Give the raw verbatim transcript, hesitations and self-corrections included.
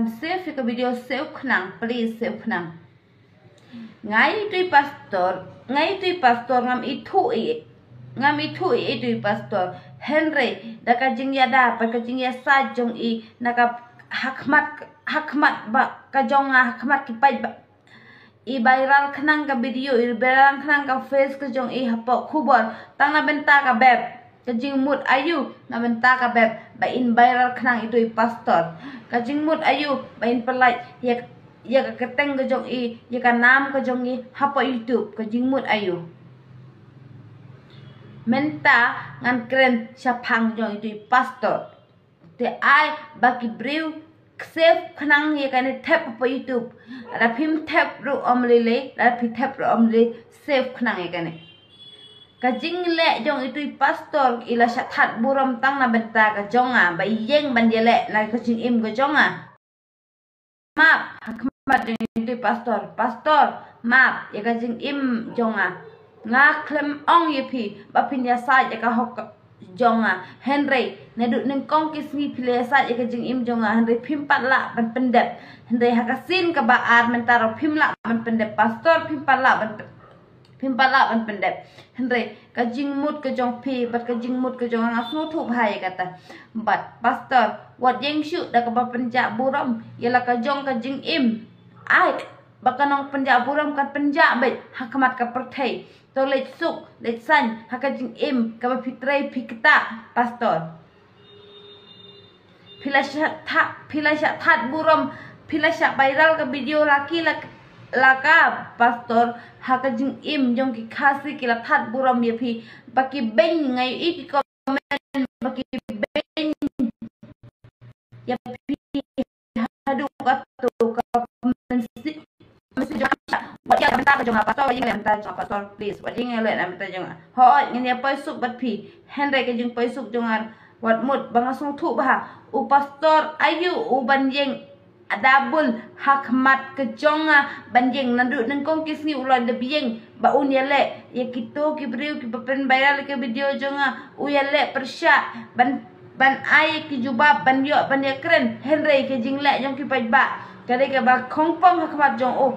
save ïa ka video, save khnang, please save khnang. Nga ïa itu i pastor, nga ïa itu i pastor ngam ithuh i, ngam ithuh i itu i pastor. Hynrei da ka jingïada bad ka jingïasaid jong i na ka ha khmat, ha khmat ba ka jong nga, ha khmat ki paidbah, i viral khnang ka video, i viral khnang ka face ka jong i hapoh khubor. Tang na bynta ka beb, ka jingmut aïu na bynta ka beb ba in viral khnang itu i pastor? Ka jingmut aïu ba in pynlait ïa, ïa ka kyrteng ka jong i, ïa ka nam ka jong i hapoh YouTube? Ka jingmut aïu? Mynta ngan kren shaphang jong itu i pastor. Te ai ba ki briew save khnang ïa kane, thep hapoh YouTube. Lada phim thep ruh ym lei lei, lada phi thep ruh ym lei, save khnang ïa kane. Ka jingleh jong itu i pastor i la shah that burom tang na bynta ka jong nga ba i ïeng ban ïaleh na ka jingim ka jong nga. Map ha khmat jong itu i pastor. Pastor, map ïa ka jingim jong nga. Nga khlem ong ïa phi ba phin ïasaid ïa ka hok jong nga. Hynrei naduh nyngkong ki sngi phi la ïasaid ïa ka jingim jong nga, hynrei phim pat lah ban pyndep. Hynrei ha ka sien kaba ar mynta ruh phim lah ban pyndep. Pastor, phim pat lah ban pyn-, phim pat lah ban pyndep. Hynrei ka jingmut ka jong phi bad ka jingmut ka jong nga, nga sngewthuh bha ïa kata. Bad pastor, wat ïeng shuh da kaba pynjah burom ïa la ka jong ka jingim. Ai ba ka nongpynjah burom kan pynjah beit ha khmat ka pyrthei. To leit suk leit saiñ ha ka jingim kaba phi trei phi ktah, pastor. Phi la shah that, phi la shah that burom, phi la shah viral ka video la ki la, la ka, pastor, ha ka jingim jong ki Khasi ki la that burom ïa phi. Ba ki beiñ, nga ïohi ki comment ba ki beiñ ïa phi haduh kato ka mynsiem. Wat ïaleh na bynta ka jong nga, pastor, wat ïaleh na bynta jong nga, pastor, please, wat ïaleh na bynta jong nga. Hooid, ngin ïa poi suk bad phi. Hynrei ka jingpoi suk jong nga, wat mut ba nga sngewthuh bha. U pastor aïu u ban ïeng da bun ha khmat ka jong nga, ban ïeng naduh nyngkong ki sngi u la dep ïeng ba un ïaleh ïa kito ki briew kiba pynviral ïa ka video jong nga. U ïaleh pyrshah ban, ban ai ki jubab, ban ïoh ban ïakren. Hynrei ka jingleh jong ki paidbah ka dei kaba khongpong ha khmat jong u.